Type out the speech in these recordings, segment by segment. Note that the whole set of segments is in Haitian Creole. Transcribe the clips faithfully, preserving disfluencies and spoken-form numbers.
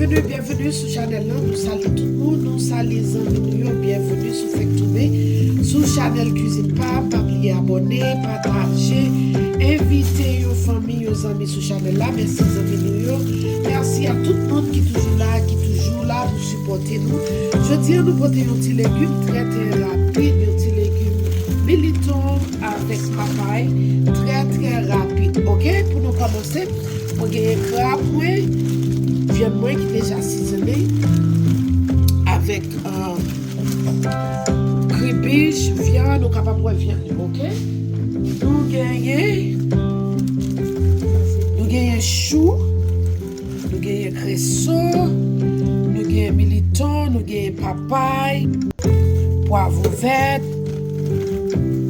Byenveni, byenveni sou chanèl lan. Nou salye tout moun, nou salye zanmi nou yo. Byenveni si w fèk tonbe sou chanèl Kwizin Pa m. Pa bliye abòne, pataje, envite yon fanmi, yon zanmi sou chanèl la. Mèsi zanmi nou yo. Mèsi a tout moun ki toujou la, ki toujou la pou sipòte nou. Jodi a, nou pote yon ti legim trè, trè rapid, yon ti legim militon avèk papay, trè, trè rapid. Oke, pou nou kòmanse, mwen genyen krab mwen, vyann mwen ki deja sizone avèk, euh, kribich, vyann, ou kapab wè vyann yo, oke? Nou genyen, nou genyen chou, nou genyen kreson, nou genyen militon, nou genyen papay, pwavwon vèt,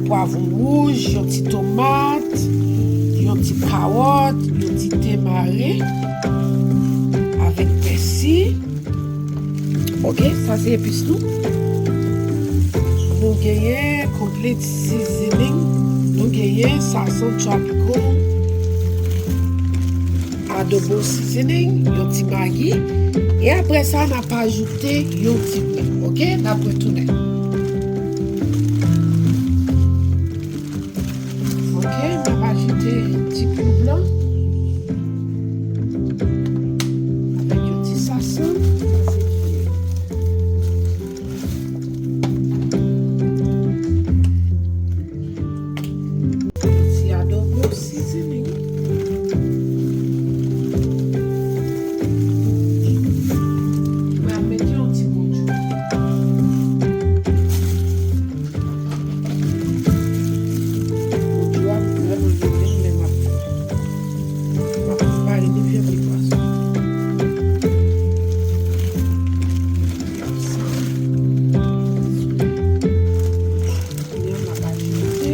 pwavwon wouj, yon ti tomat, yon ti kawòt, yon ti te mare avèk pèsi. Oke, sa se epis nou. Nou genyen complete seasoning. Nou genyen sazon tropical, adobo seasoning, yon ti magi. E apre sa, n ap ajoute yon ti lwil. Oke, n ap retounen. Oke, m ap ajoute ti klou blan avèk yon ti sazon. Ti adobo seasoning. Mwen ap mete yon ti bondjou. Bondjou a vrèman rele m lè m ap, m ap prepare ni vyann ni pwason. Kounye a m ap ajoute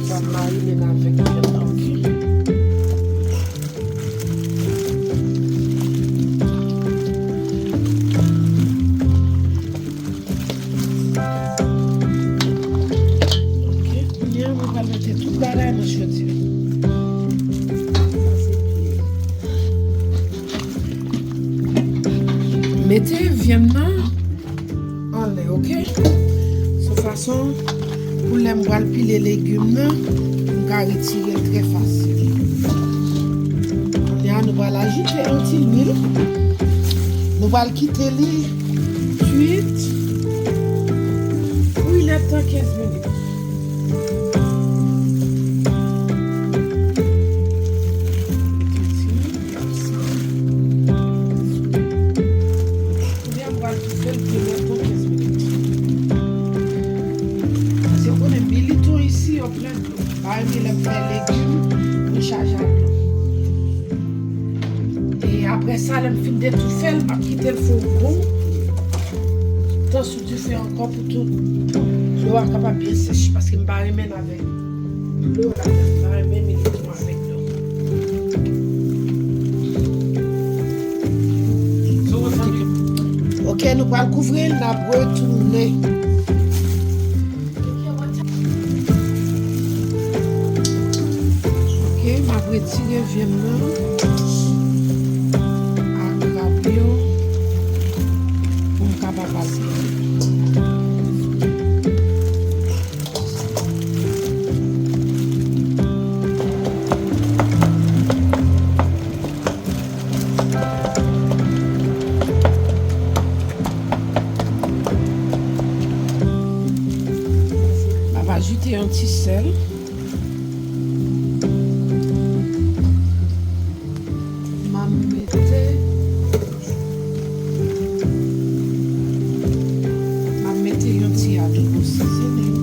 Sa marine avèk vyann nan, oke? Oke, kounye a, mwen pral mete tout bagay nan chodyè. Mete vyann nan anlè, oke? Se yon fason pou lè m pral pile legim nan, m ka retire l trè fasil. Kounye a, nou pral ajoute yon ti lwil. Nou pral kite li kwit pou inèdtan kenz minit. Kounye a, m pral toufe l pou enèdtan kenz minit. Paske ou konnen militon isi yo plen dlo. M pa renmen lè m fè legim pou l chaje ak dlo. E apre sa, lè m fin detoufe l, m ap kite l fè yon bon tan sou dife ankò pou tout, pou dlo a kapab byen sèch, paske m pa renmen l avèk dlo ladan, m pa renmen militon avèk dlo. Oke, nou pral kouvri l, n ap retounen. Oke, m ap retire vyann nan ak krab yo pou m kapab al pile. M ap ajoute yon ti sèl. M ap mete, m ap mete yon ti adobo seasoning.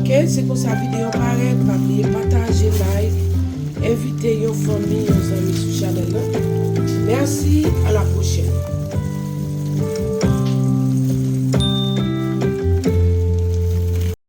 Ok, se konsa videyo parèt. Pa bliye pataje, like, envite yon fanmi, yon zanmi sou chanèl la. Mèsi, a la pwochèn.